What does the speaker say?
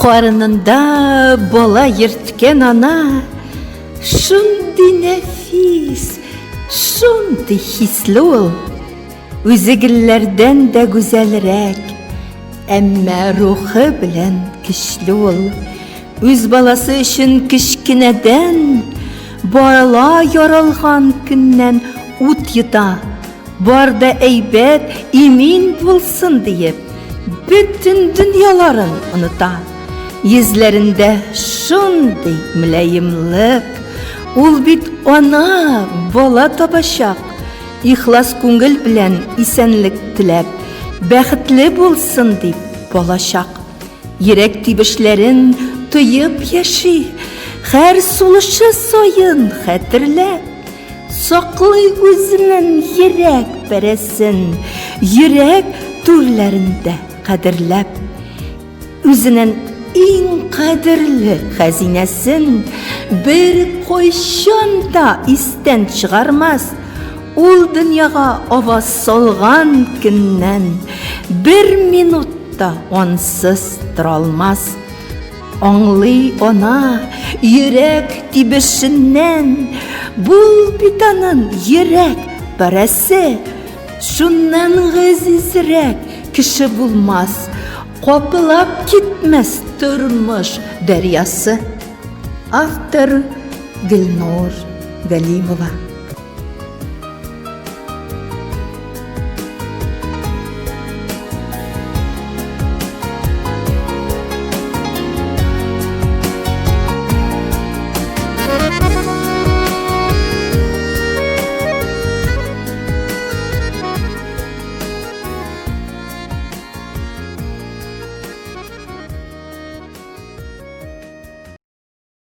Карынында бала йөрткән ана шундый нәфис, шундый хисле ул. Үзе гөлләрдән дә гүзәлрәк, әмма рухы белән көчле ул. Үз баласы өчен кечкенәдән, бала яралган көннән ут йота. Бар да әйбәт, имин булсын диеп, бөтен дөньяларын оныта. Йөзләрендә шундый мөлаемлык, ул бит ана бала табачак. Ихлас күңел белән исәнлек теләп, бәхетле булсын дип балачак. Йөрәк тибешләрен тоеп яши, һәр сулышы саен хәтерләп. Саклый үзенең йөрәк парәсен, йөрәк түрләрендә кадерләп. Үзенең иң кадерле хәзинәсен бер кайчан да истән чыгармас. Ул дөньяга аваз салган көннән бер минут та ансыз тора алмас. Аңлый ана йөрәк тибешеннән, Бул бит анын йөрәк парәсе. Шуннан газизрәк кеше булмас, Каплап китмәс тормыш дәрьясы. Автор Гөлнур Галимова.